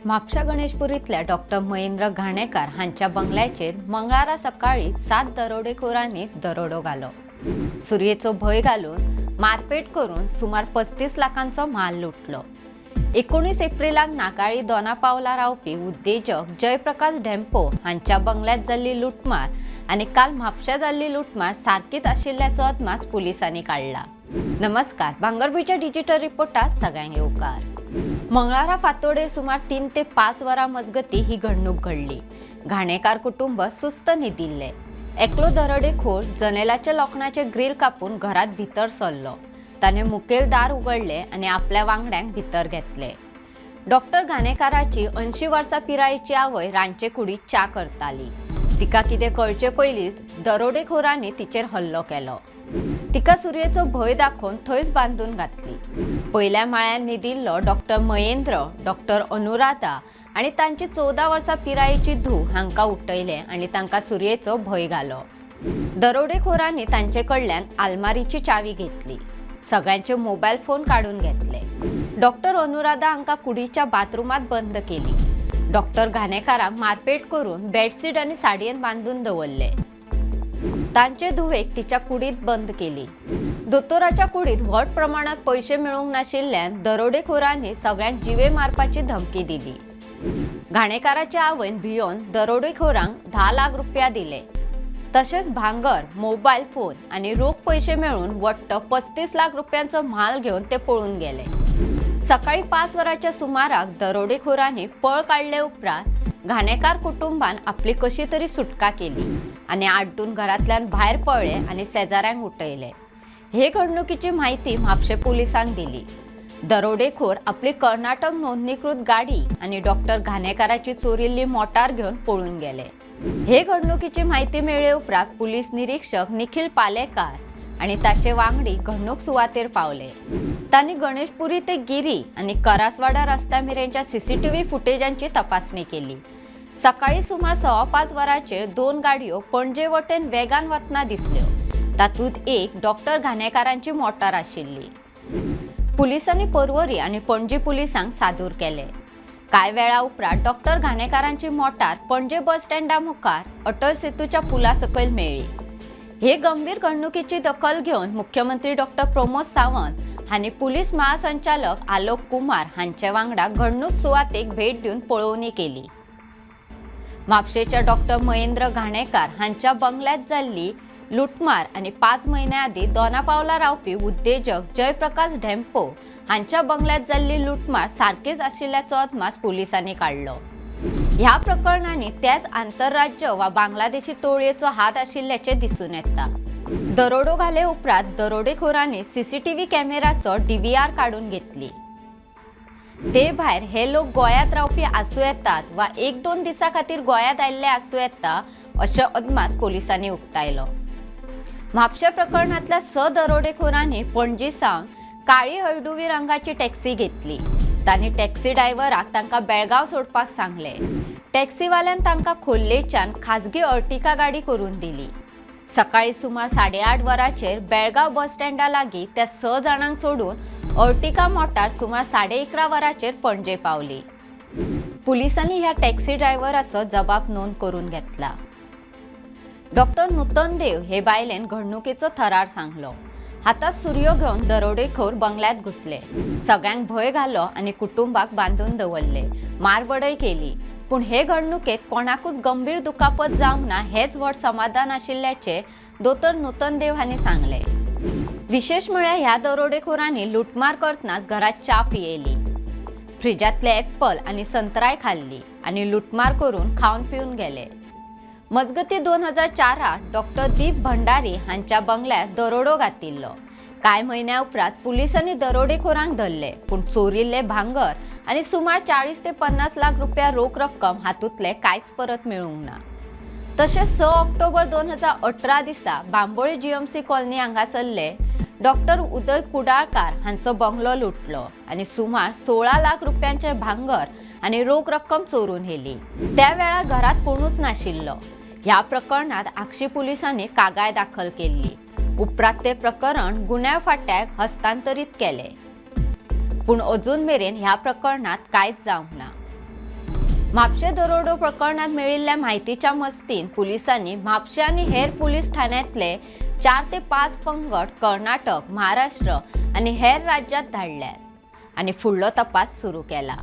म्हापशा गणेशपुरींतल्या डॉक्टर महेंद्र घाणेकार हांच्या बंगल्याचेर मंगळारा सकाळी 7 दरोडेखोरांनी दरोडो घालो. सुरयेचो भंय घालून मारपेट करून सुमार 35 लाखांचो म्हाल लुटलो. 19 एप्रिलाक नागाळी दोना पावला रावपी उद्देजक जयप्रकाश ढेंपो हांच्या बंगल्यात जाल्ली लुटमार आनी काल म्हापशा जाल्ली लुटमार सारकीच आशिल्ल्याचो अदमास पुलिसांनी काडला. नमस्कार, भांगरभूंयच्या डिजिटल रिपोर्टात सगळ्यांक येवकार. मंगळारा फांतोडेर सुमार 3 ते 5 वरां मजगती ही घडणूक घडली. घाणेकार कुटुंब सुस्त न्हिदिल्लें. एकलो दरोडेखोर जनेलाच्या लोखणाचे ग्रील कापून घरात भितर सरलो. ताणें मुखेल दार उगडले आनी आपल्या वांगड्यांक भितर घेतले. डॉक्टर घाणेकाराची 80 वर्सां पिरायेची आवय रांदचे कुडींत च्या करताली. तिका कितें कळचे पयलींच दरोडेखोरांनी तिचेर हल्लो केलो. तिका सुरयेचो भंय दाखोवन थंयच बांदून घातली. पयल्या माळ्यार न्हिदिल्लो डॉक्टर महेंद्र, डॉक्टर अनुराधा आनी तांची 14 वर्सां पिरायेची धूव हांकां उठयले आनी तांकां सुरयेचो भंय घालो. दरोडेखोरांनी तांचे कडल्यान आलमारीची चावी घेतली. सगळ्यांचे मोबायल फोन काडून घेतले. डॉक्टर अनुराधा हांकां कुडीच्या बाथरुमांत बंद केली. डॉक्टर घाणेकाराक मारपेट करून बेडशीट आनी साडयेन बांदून दवरले. तांचे धुवेक तिच्या कुडीत बंद केली. दोतोराच्या कुडीत व्हड प्रमाणात पैशे मेळूंक नाशिल्ल्यान दरोडेखोरांनी सगळ्यांक जिवे मारपाची धमकी दिली. घाणेकाराच्या आवयन भियोन दरोडेखोरांक 10 लाख रुपया दिले. तशेंच भांगर, मोबायल फोन आनी रोख पैशे मेळून वट्ट 35 लाख रुपयांचो म्हाल घेवन ते पळून गेले. सकाळी 5 वरांच्या सुमाराक दरोडेखोरांनी पळ काडले उपरांत घाणेकार कुटुंबान आपली कशी तरी सुटका केली आनी आड्डून घरांतल्यान भायर पळ्ळे आनी शेजाऱ्यांक उठयले. हे घडणुकीची म्हायती म्हापशें पुलिसांक दिली. दरोडेखोर आपली कर्नाटक नोंदणीकृत गाडी आनी डॉक्टर घाणेकाराची चोरिल्ली मोटार घेवन पळून गेले. हे घडणुकीची म्हायती मेळ्ळे उपरांत पुलीस निरीक्षक निखिल पालेकार आनी ताचे वांगडी घडणूक सुवातेर पावले. तांणी गणेशपुरी ते गिरी आनी करासवाडा रस्त्या मेरेनच्या सीसीटीव्ही फुटेजांची तपासणी केली. सकाळी सुमार 5:15 वरांचेर 2 गाडयो पणजे वटेन वेगान वतना दिसल्यो. तातूंत एक डॉक्टर घाणेकारांची मोटार आशिल्ली. पुलिसांनी पर्वरी आनी पणजी पुलिसांक सादूर केले. कांय वेळा उपरांत डॉक्टर घाणेकारांची मोटार पणजे बस स्टँडा मुखार अटल सेतूच्या पुला सकयल मेळ्ळी. हे गंभीर घडणुकीची दखल घेवन मुख्यमंत्री डॉक्टर प्रमोद सावंत हांणी पुलीस महासंचालक आलोक कुमार हांचे वांगडा घडणूक सुवातेक भेट दिवन पळोवणी केली. म्हापशेच्या डॉक्टर महेंद्र घाणेकार हांच्या बंगल्यात जाल्ली लुटमार आनी 5 म्हयन्या आदीं दोना पावला रावपी उद्देजक जयप्रकाश ढेंपो हांच्या बंगल्यात जाल्ली लुटमार सारकीच आशिल्ल्याचो अदमास पुलिसांनी काडलो. ह्या प्रकरणांनी त्याच आंतरराज्य वा बांगलादेशी टोळयेचो हात आशिल्ल्याचें दिसून येता. दरोडो घाले उपरांत दरोडेखोरांनी सीसीटीव्ही कॅमेराचो डीव्हीआर काडून घेतली. ते भायर हे लोक गोंयांत रावपी आसूं येतात वा 1-2 दिसां खातीर गोंयांत आयिल्ले आसूं येता अशें अदमास पुलिसांनी उक्तायलो. म्हापशें प्रकरणांतल्या 6 दरोडेखोरांनी पणजी सावन काळी हळडुवी रंगाची टॅक्सी घेतली. तांणी टॅक्सी ड्रायव्हराक तांकां बेळगांव सोडपाक सांगले. टॅक्सीवाल्यान तांकां खोर्लेच्यान खाजगी अर्टिका गाडी करून दिली. सकाळी सुमार 8:30 वरांचेर बेळगांव बस स्टँडा लागीं त्या 6 जाणांक सोडून अर्टिका मोटार सुमार 11:30 वरांचेर पणजे पावली. पुलिसांनी ह्या टॅक्सी ड्रायव्हराचो जबाब नोंद करून घेतला. डॉक्टर नूतन देव हे बायलेन घडणुकेचो थरार सांगलो. हातात सुरयो घेवन दरोडेखोर बंगल्यात घुसले. सगळ्यांक भंय घालो आनी कुटुंबाक बांदून दवरले. मारबडय केली. पूण हे घडणुकेत कोणाकूच गंभीर दुखापत जावंक ना हेच व्हड समाधान आशिल्ल्याचें दोतोर नूतन देव हांणी सांगलें. विशेश म्हळ्यार ह्या दरोडेखोरांनी लुटमार करतनाच घरात च्या पियेली, फ्रिजांतले एप्पल आनी संत्राय खाल्ली आनी लुटमार करून खावन पिवन गेले. मजगती 2004 डॉक्टर दीप भंडारी हांच्या बंगल्यात दरोडो घातिल्लो. कांय म्हयन्या उपरांत पुलिसांनी दरोडेखोरांक धरले, पूण चोरिल्ले भांगर आनी सुमार 40 ते 50 लाख रुपया रोख रक्कम हातूंतले कांयच परत मेळूंक ना. तशेंच 6 ऑक्टोबर 2018 दिसा बांबोळी जीएमसी कॉलनी हांगासरले डॉक्टर उदय कुडाळकार हांचो बंगलो लुटलो आनी सुमार 16 लाख रुपयांचे भांगर आनी रोख रक्कम चोरून व्हेली. त्या वेळार घरात कोणूच नाशिल्लो. ह्या प्रकरणात आगशी पुलिसांनी कागाळ दाखल केल्ली. उपरांत ते प्रकरण गुन्यांव फांट्याक हस्तांतरीत केले, पूण अजून मेरेन ह्या प्रकरणात कांयच जावंक ना. म्हापशें दरोडो प्रकरणात मेळिल्ल्या म्हायतीच्या मस्तीन पुलिसांनी म्हापशें आनी हेर पुलीस ठाण्यांतले 4 ते 5 पंगड कर्नाटक, महाराष्ट्र आनी हेर राज्यांत धाडल्यात आनी फुडलो तपास सुरू केला.